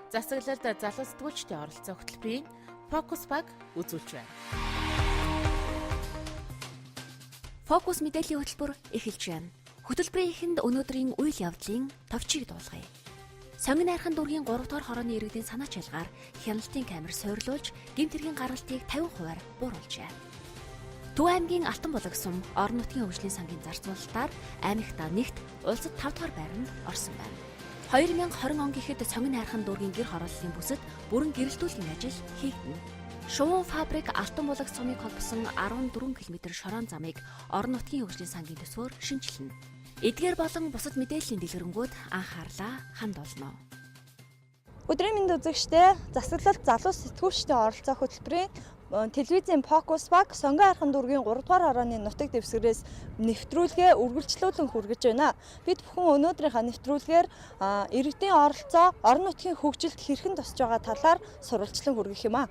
Засаглалд залуу сэтгүүлчдийн оролцоо хөтөлбөрийн Фокус баг үзүүлж байна. Фокус мэдээллийн хөтөлбөр эхэлж байна. Хөтөлбөрийн эхэнд өнөөдрийн үйл явдлын товчийг дуулгая. Сонгин найрхан дүүргийн 3 дугаар хорооны иргэдийн санаач ялгаар хяналтын камер суйрлуулж гэмт хэргийн гаралтыг 50%-аар бууруулжээ. Төв аймгийн Алтан булаг сум орон нутгийн хөгжлийн сангийн зарцуулалтаар аймагтаа нэгт, улсад 5 дугаар байранд орсон байна. 2020 он гэхэд Сонгин найрхан дүүргийн гэр хорооллын бүсэд бүрэн гэрэлтүүлгийн ажил хийгдэнэ. Шувуун фабрик Алтан булаг сумыг холбосон 14 км шорон замыг орон нутгийн хөгжлийн сангийн төсвөөр шинэчилнэ. Эдгээр болон бусад мэдээллийн дэлгэрэнгүүд анхаарлаа хандуулна. Өдрийн мэнд үзэгчдээ, засаглалд залуу сэтгүүлчдийн оролцоо хөтөлбөрийн телевизийн Фокус баг Сонгон хайрхан дүүргийн 3 дугаар хорооны нутаг дэвсгэрээс нэвтрүүлгээ үргэлжлүүлэн хүргэж байна. Бид бүхэн өнөөдрийнхөө нэвтрүүлгээр иргэдийн оролцоо орон нутгийн хөгжилд хэрхэн тусч байгаа талаар сурвалжлан хүргэх юм а.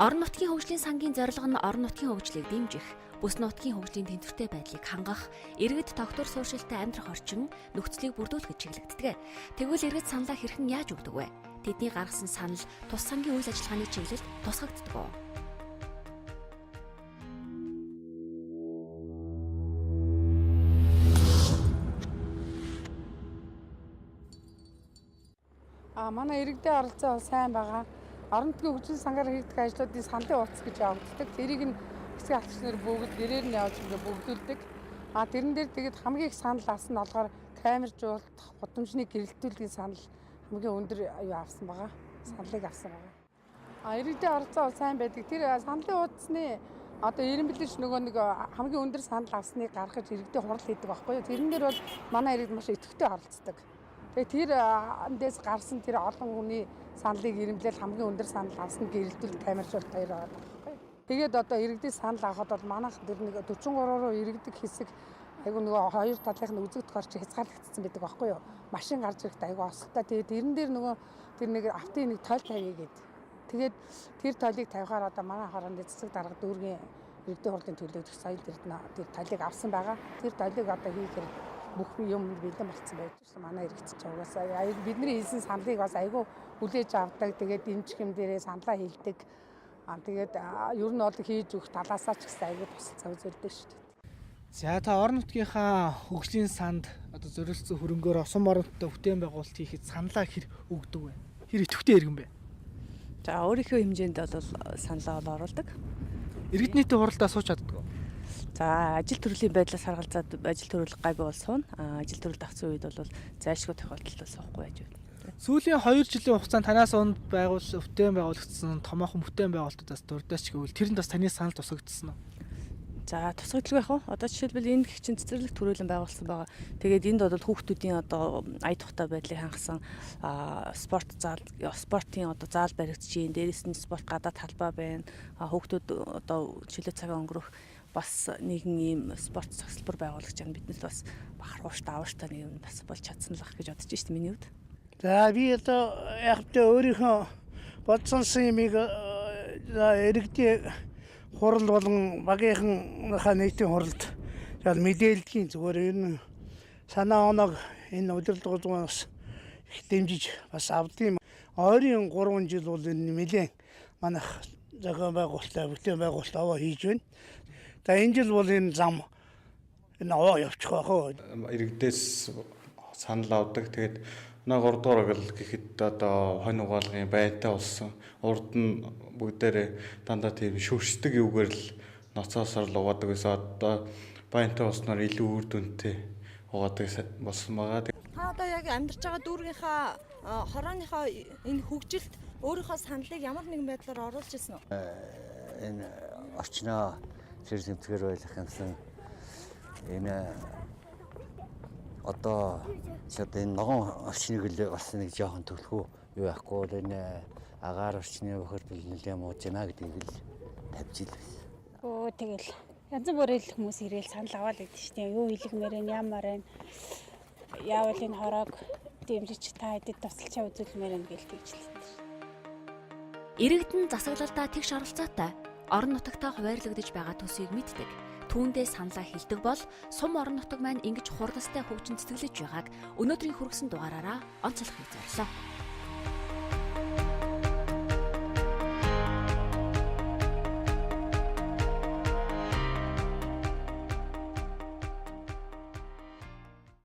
Орон нутгийн хөгжлийн сангийн зорилго нь орон нутгийн хөгжлийг дэмжих, бүс нутгийн хөгжлийн тэнцвэртэй байдлыг хангах, иргэд тогтвор суурьшилтай амьдрах орчин нөхцөлийг бүрдүүлэхэд чиглэгддэг. Тэгвэл иргэд саналаа хэрхэн яаж өгдөг вэ? Тэдний гаргасан санал тус сангийн үйл ажиллагааны чиглэлд тусгагддаг уу? Манай иргэдийн оролцоо бол сайн байгаа. Орон нутгийн хөгжлийн сангаар хийгдэх ажлуудын саналын хуудас гэж явагддаг. Тэрийг нь хэсэг алтч нар бүгд гэрээр нь явж ингээ бүгдүүлдэг. Тэрэн дээр тэгээд хамгийн их санал авсан нь болохоор камержуулах, гудамжны гэрэлтүүлгийн санал хамгийн өндөр юу авсан байгаа. Саналыг авсан байгаа. Иргэдийн оролцоо бол сайн байдаг. Тэр саналын хуудасны одоо эренбэлж нөгөө нэг хамгийн өндөр санал авсныг гаргаж иргэдийн хурал хийдэг байхгүй юу? Тэрэн дээр бол манай иргэд маш идэвхтэй оролцдог. Тэгээд тэр эндээс гарсан тэр олон хүний саналыг эренблээл хамгийн өндөр санал авсан гэрэлтүүл камержуулалт хоёр байгаа байхгүй. Тэгээд одоо иргэдийн санал авахад бол манайх тэр нэг 43 руу иргэдэг хэсэг айгу нөгөө хоёр талынх нь үзэгдэх орчин хязгаарлагдсан байдаг байхгүй юу? Машин гарч ирэхэд айгу осолтой. Тэгээд тэрэн дээр нөгөө тэр нэг автын нэг тойл тавья гээд. Тэгээд тэр тойлыг тавихаар одоо манай хороонд цэцэг дарга дүүргийн иргэдийн хурлын төлөөлөх соёл эрдэнэ тэр тойлыг авсан байгаа. Тэр тойлыг одоо хийхээр бүх юм бэлэн болцсон байж шээ. Манай иргэд ч угаасаа бидний хийсэн саналыг бас айгүй хүлээж авдаг. Тэгээд дэмжих юм дээрээ саналаа хэлдэг. Тэгээд ер нь бол хийж өгөх талаасаа ч гэсэн айгүй тусалцаа үзүүлдэг шүү дээ. За та орон нутгийнхаа хөгжлийн санд одоо зориулсан хөрөнгөөр сум орон нутгад бүтээн байгуулалт хийхэд саналаа хэр өгдөг вэ? Хэр идэвхтэй иргэн бэ? За өөрийнхөө хэмжээнд бол саналаа бол оруулдаг. Иргэд нийтийн хуралдаа сууж чаддаг уу? За ажил төрлийн байдлаас харгалзаад ажил төрөл гайгүй бол сууна. Ажил төрөл давцсан үед бол зайлшгүй тохиолдолд бол суухгүй байж байна. Сүүлийн 2 жилийн хугацаанд танаас онд бүтээн байгуулагдсан томоохон бүтээн байгуулалтуудаас дурдаач гэвэл тэрэнд бас таны санал тусгагдсан уу? За тусгагдalгүй яах вэ? Одоо жишээлбэл энэ гэх чинь цэцэрлэг төрөлн байгуулсан байгаа. Тэгээд энд бол хүүхдүүдийн одоо ая тухтай байдлыг хангасан спорт зал, спортын одоо заал баригдаж чинь, дээрээс нь спорт гадаад талбай байна. Хүүхдүүд одоо чөлөө цагаа өнгөрөх бас нэгэн ийм спорт цогцлбор байгуулагч байна. Биднес бас бахархууштай, авууштай нэг юм бас болж чадсан л ах гэж бодож шít миний хувьд. За би одоо яг тэ өөрийнхөө бодсон юмыг иргэдийн хурал болон багийнхынхаа нийтийн хуралд мэдээлдгийн зүгээр энэ санаа оноог энэ удирдлага бас их дэмжиж бас авдсан юм. Ойрын 3 жил бол энэ нэлээд манайх зохион байгуулалтаа бүтээн байгуулалт аваа хийж байна. За энэ жил бол энэ зам энэ аваа явчих байх уу. Иргэдээс санал авдаг. Тэгээд манай 3 дугаар агал гэхэд одоо хонь угаалгын байнтай болсон. Урд нь бүгдээрээ дандаа тийм шүршдэг юугаар л ноцоосоор л угаадаг байсан. Одоо байнтай болсноор илүү үр дүнтэй угаадаг болсон байгаа. Та одоо яг амьдарч байгаа дүүргийнхаа хорооныхоо энэ хөгжилд өөрийнхөө саналыг ямар нэгэн байдлаар оруулж ирсэн үү? Энэ орчноо цэр тэмтгэр байх юмсан энэ одоо энэ ногоон орчныг л бас нэг жоохон төлхөө юу яахгүй бол энэ агаар орчны бохирдол нэлээд мууж байна гэдгийг л тавьж ил байсан. Өө тэгэл янз бүрийн хүмүүс ирээл санал аваад байдаг шүү дээ. Юу хийлгмээр нь ямар байна? Яавал энэ хороог дэмжиж та хэдэд тусалчаа үзүүлмээр байна гэж тэгж л байдаг шүү. Иргэдэн засаглалдаа тэгш оролцоотой орон нутагтаа хуваарлагдаж байгаа төсвийг мэддэг. Түүндээ саналаа хэлдэг бол сум орон нутаг маань ингэж хурдастай хөгжин тэтгэлж байгааг өнөөдрийн хүргэсэн дугаараараа онцлохыг зорилоо.